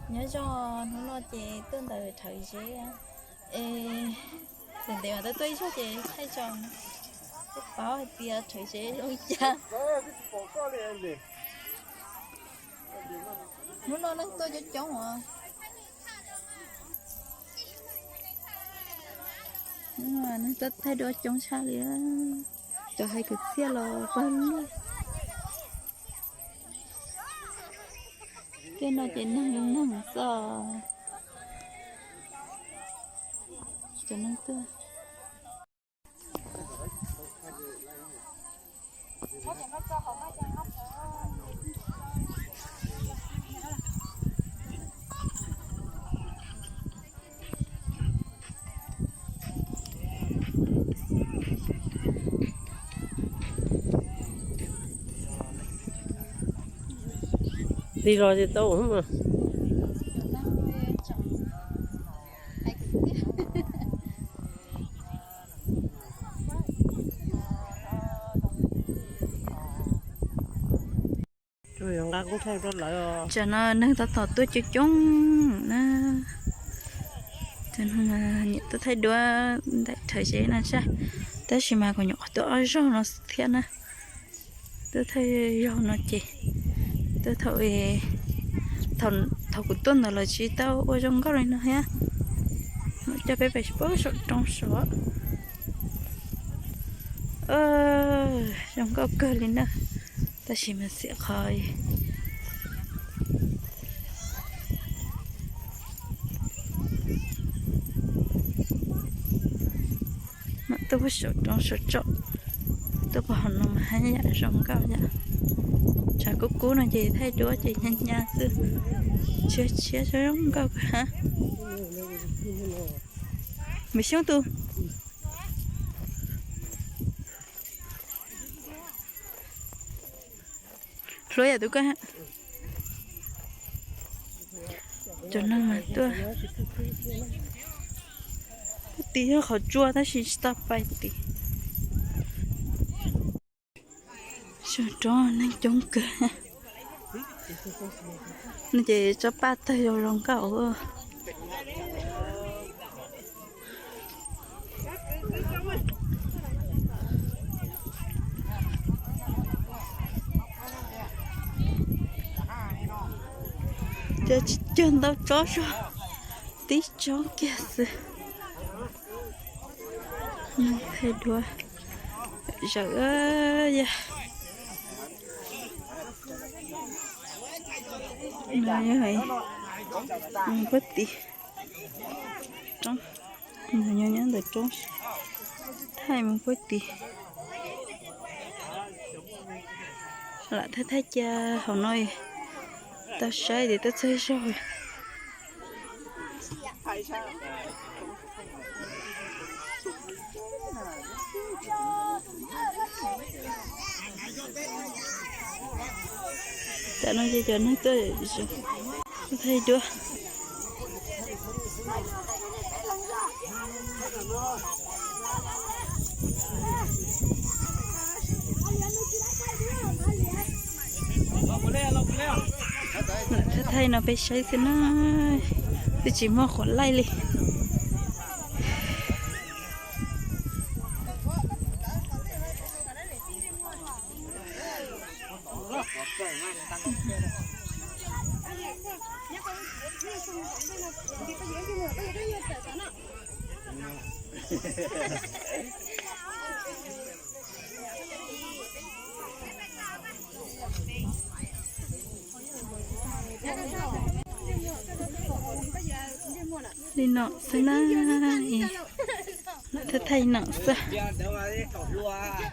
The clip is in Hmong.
Nyob zoo, hnub no ces tuaj ntawm Rhawv Zeb es ntev ntev mas tuaj tuaj ib zaug ces thaij tso, tsis paub hais tias Rhawv Zeb zoo li cas. Hnub no neeg tuaj coob coob os. Neeg tuaj thaij duab coob tshaj li, cov hais kwv txhiaj los pawg lug. Tej no ces neeg li neeg xwb. Cov neeg tuaj. Tig los ces tau mas. Tam no neeg tab tom tuaj coob coob na. Tam no nyiam tuaj thaij duab ntawm Rhawv Zeb no saib, tab sis mas kuv nyuam qhuav tuaj ob zaug no thiab na. Tuaj thaij zaug no ces, tuaj thaum, thaum kuv tuaj ntawd lawv tsis tau ua zoo nkauj li no thiab. Mam coj peb pais pab saum roob saud. Zoo nkauj kawg li na, tab sis mas xiam qhov mam tuaj pab saum roob saud tsom, tuaj pab hauv no mas haj yam zoo nkauj yam. Tshav kub kub no ces thaij duab ces nyab nyab xwb, tshiab tshiab zoo nkauj kawg hab. Npawg Xyoob tus hluas yam tus koj. Cov neeg mas tuaj, tuaj tid yog qhov tsua tab sis tsis tau pais tid. Saum roob neeg coob kawg. No ces tsob paj tawg zoo zoo nkauj. Cog ntau tsob zog, tib tsob kiag xwb. Thaij duab zawm yog, no yog puag tid, roob, nyob nyob ntawm roob, thaij mus puag tid. Lam thaij thaij cia hauv no, tau saib tias tuaj txog zaug. Tam no ces cov neeg tuaj thaij duab. Thaij thaij no peb saib xwb na, twb tsis muaj qhov laij li. Li no xwb na, thaij thaij no xwb.